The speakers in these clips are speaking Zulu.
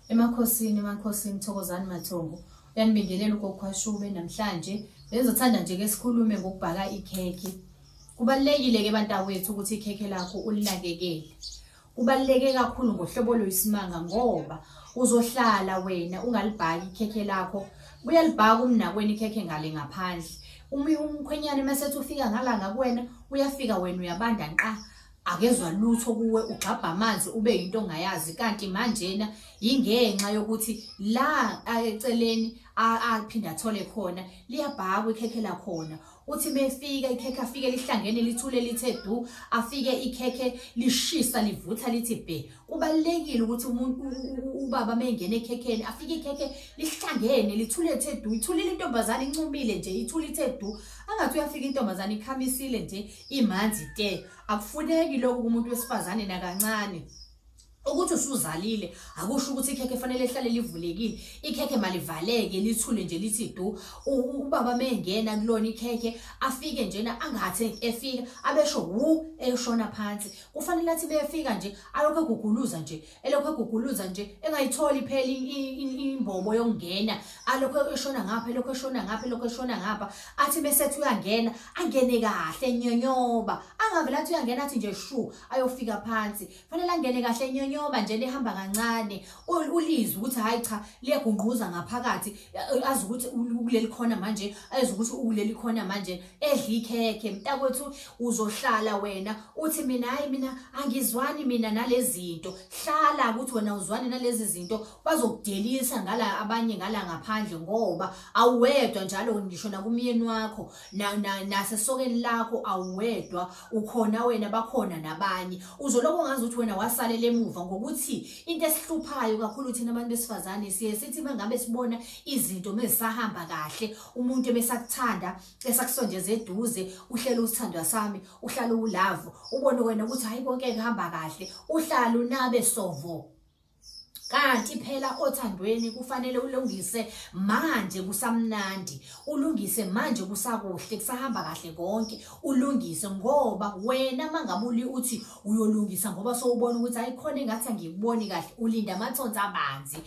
Emakhosini, emakhosini, Thokozani Mathongo. Uyanibingelela uGogo Khwashube namhlanje. Bengizothanda nje ke sikhulume ngokubhaka ikhekhe. Kubalulekile ke bantakwethu ukuthi ikhekhe lakho ulinakekele. Kubaluleke kakhulu ngohlobo oluyisimanga ngoba uzohlala wena ungalibhaki ikhekhe lakho. Uyalibhaka umnakwenu ikhekhe ngale ngaphandle. Uma umkhwenyane masethi ufika ngala ngakuwena, uyafika wena uyabanda nqa. Akezwa lutho kuwe ugxabha amanzi ube yinto ongayazi kanti manjena yingenxa yokuthi la eceleni aphinde athole khona liyabhakwa ikhekhe lakhona. Uthi mefika ikhekhe afike lihlangene lithule lithe du, afike ikhekhe lishisa livutha lithi bhe. Kubalulekile ukuthi umuntu ubaba mengena ekhekheni afike ikhekhe lihlangene lithule lithe du, ithulile intombazane incumile nje ithule ithe du. Angathi uyafika intombazane ikhamisile nje imanzi te. Akufuneki lokhu kumuntu wesifazane nakancane. Ukuthi usuzalile akusho ukuthi ikhekhe fanele lihlale livulekile. Ikhekhe malivaleke lithule nje lithi du. Ubaba mengena kulona ikhekhe afike njena angathi efika abesho wu eshona phansi. Kufanele athi befika nje alokho eguguluza nje elokhu eguguluza nje engayitholi phela imbobo yokungena alokhu eshona ngapha elokhu eshona ngapha elokhu eshona ngapha athi mesethi uyangena angene kahle nyonyoba angavele athi uyangena athi nje shu ayofika phansi fanele angene kahle nyonyoba nje lihamba kancane ulizwe ukuthi hayi cha liyagungquza ngaphakathi azi ukuthi ukuleli khona manje azi ukuthi ukuleli khona manje edla ikhekhe mntakwethu uzohlala wena uthi mina hayi mina angizwani mina nalezinto hlala ukuthi wena uzwani nalezi zinto bazokudelisa ngala abanye ngala ngaphandle ngoba awuwedwa njalo ngisho nakumyeni wakho nasesokeni lakho awuwedwa ukhona wena bakhona nabanye uzoloko ngazi ukuthi wena wasalela emuva ngokuthi into esihluphayo kakhulu thina abantu besifazane siye sithi mangabe sibona izinto mezisahamba kahle umuntu ebesakuthanda esakusondeza eduze uhlele usithandwa sami uhlale ulavu ubone wena ukuthi hayi konke kuhamba kahle uhlale unabe sovo kanti phela othandweni kufanele ulungise manje kusamnandi ulungise manje kusakuhle kusahamba kahle konke ulungise ngoba wena mangabe uthi uyolungisa ngoba sowubona ukuthi ayikhona engathi angikuboni kahle ulinda amathonsi abanzi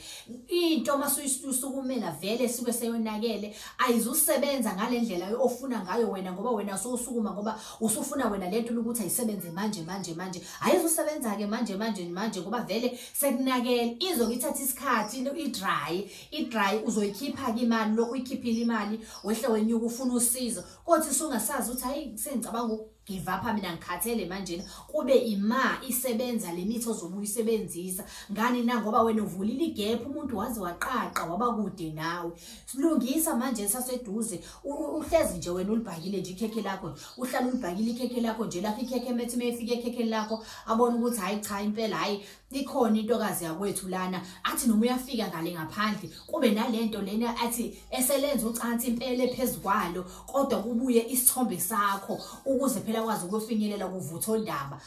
into masusukumela vele suke seyonakele ayizusebenza ngalendlela ofuna ngayo wena ngoba wena sowusukuma ngoba usufuna wena lento ukuthi ayisebenze manje manje manje ayizusebenza ke manje manje manje ngoba vele sekunakele izokithatha isikhathi i-dry i-dry uzoyikhipha ke imali lokhu uyikhiphile imali wehle wenyuka ufuna usizo kodwa usungasazi ukuthi hayi sengicabanga give up mina ngikhathele manje kube ima isebenza le mithi ozobe uyisebenzisa ngani na ngoba wena uvulile igap umuntu waze waqaqa waba kude nawe silungisa manje saseduze uhlezi nje wena ulibhakile nje ikhekhe lakho uhlala ulibhakile ikhekhe lakho nje lapho ikhekhe methi meyifika ekhekheni lakho abone ukuthi hayi cha impela hayi ikhona intokazi yakwethu lana athi noma uyafika ngale ngaphandle kube nalento lena athi eselenza ucansi impela phezu kwalo kodwa kubuye isithombe sakho ukuze phela kwazi ukufinyelela kuvuthondaba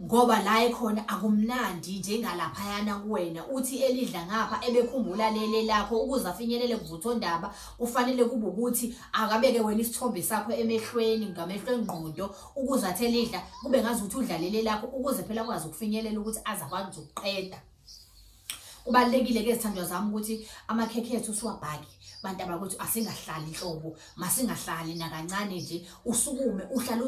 ngoba la ekhona akumnandi njengalaphayana kuwena uthi elidla ngapha ebekhumbula lele lakho ukuze afinyelele kuvuthondaba kufanele kube ukuthi akabeke wena isithombe sakho emehlweni ngamehlo engqondo ukuze athi elidla kube ngazi ukuthi udlalele lakho ukuze phela akwazi ukufinyelela ukuthi aze akwazi ukuqeda. Kubalulekile ke zithandwa zami ukuthi amakhekhe ethu siwabhake bantu abakwethu, asingahlali nhlobo, masingahlali nakancane nje, usukume uhlale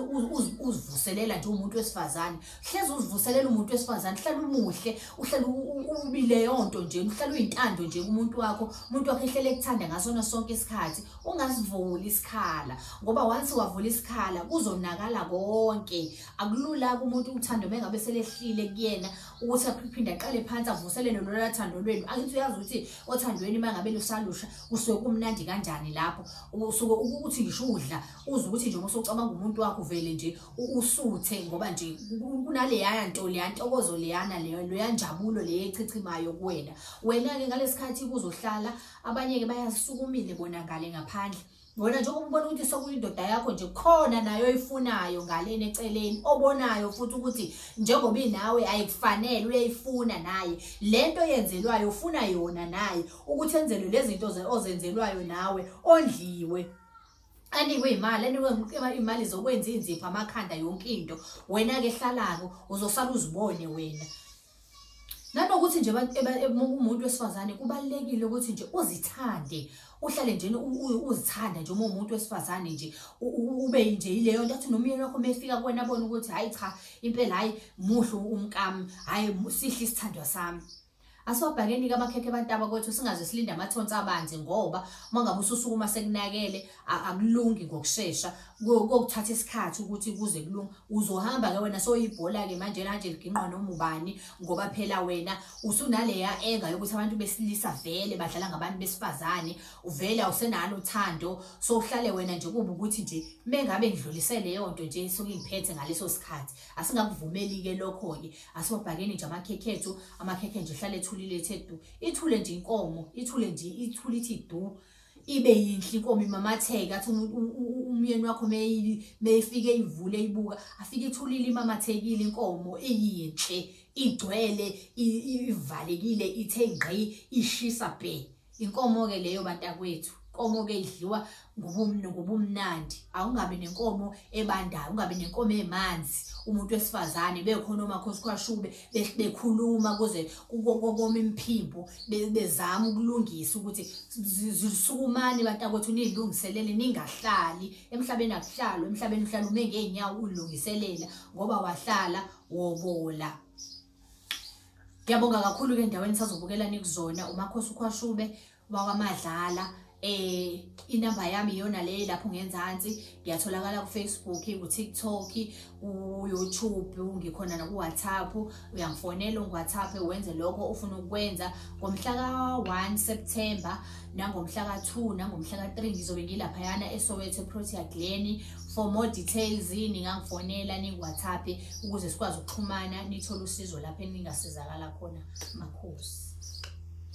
uzivuselela nje umuntu wesifazane, hlezi uzivuselela umuntu wesifazane, hlala umuhle, uhlale ubile yonto nje, uhlale uyintando nje kumuntu wakho, umuntu wakho ehlele ekuthanda ngasona sonke isikhathi. Ungasivuli isikhala ngoba once wavula isikhala kuzonakala konke. Akulula kumuntu uthando mengabe selehlile kuyena ukuthi aphinde aqale phansi avuselele lolu thando lwenu. Angithi uyazi ukuthi othandweni mangabe lusalusha kusuke kumnandi kanjani lapho. Usuke ukuthi ngisho udla uzwe ukuthi nje uma usocabanga umuntu wakho vele nje usuthe ngoba nje kunaleyaya nto leya ntokozo leyana leyo leya njabulo leyo echichimayo kuwena. Wena-ke ngalesikhathi kuzohlala Abanye-ke bayasukumile bona ngale ngaphandle. Wena njengoba ubona ukuthi sokuyindoda yakho nje khona nayo oyifunayo ngalena eceleni obonayo futhi ukuthi njengoba inawe ayikufanele uyayifuna naye lento yenzelwayo ufuna yona naye ukuthi enzelwe lezi zinto ozenzelwayo nawe ondliwe anikwe imali anikwe imali zokwenza inzipho amakhanda yonke into wena-ke hlalako uzosala uzibone wena. Nanokuthi nje umuntu wesifazane kubalulekile ukuthi nje uzithande, uhlale nje uzithanda nje uma umuntu wesifazane nje ube nje yileyo nto athi nomyeni wakho mefika kuwena abone ukuthi hayi cha impela hayi muhle umkami, hayi sihle isithandwa sami. Asiwabhakeni-ke amakhekhe abantu abakwethu, singaze silinde amathonsi abanzi ngoba uma ngabe ususukuma sekunakele akulungi ngokushesha, kokuthatha isikhathi ukuthi kuze kulunge. Uzohamba-ke wena soyibhola-ke manje manje liginqwa noma ubani ngoba phela wena usunaleya enga yokuthi abantu besilisa vele badlala ngabantu besifazane, uvele awusenalo uthando, sowuhlale wena nje kuba ukuthi nje mengabe ngidlulise leyo nto nje isuke ingiphethe ngaleso sikhathi. Asingakuvumeli-ke lokho-ke, asiwabhakeni nje amakhekhe ethu, amakhekhe nje hlale ethulile ethe du, ithule nje inkomo, ithule nje, ithule ithi du, ibe yinhle inkomo imamatheke, athi umyeni wakho meyifike ivule ibuka, afike ithulile imamathekile inkomo iyinhle, igcwele, ivalekile, ithe ngqi, ishisa bhe. Inkomo-ke leyo bantakwethu, inkomo-ke idliwa ngobumnandi. Awungabi nenkomo ebandayo, ungabi nenkomo emanzi. Umuntu wesifazane bekhona omakhosi kwashube bekhuluma kuze kome imiphimbo, bezama ukulungisa ukuthi zisukumani bantakwethu, nilungiselele ningahlali emhlabeni. Akuhlalwa emhlabeni, uhlala ume ngey'nyawo ulungiselela ngoba wahlala wobola. Ngiyabonga kakhulu ke endaweni sazobukela nikuzona, uMakhosi uKhwashube wakwaMadlala. Inamba yami iyona le lapho ngenzansi, ngiyatholakala ku Facebook, ku TikTok, ku YouTube, ngikhona na ku WhatsApp. Uyangifonela ku WhatsApp wenze lokho ofuna ukwenza. Ngomhla ka 1 September nangomhla ka 2 nangomhla ka 3 ngizobe ngilaphayana eSoweto eProtea Glen. For more details ningangifonela ni WhatsApp ukuze sikwazi ukuxhumana, nithole usizo lapho eningasizakala khona makhosi.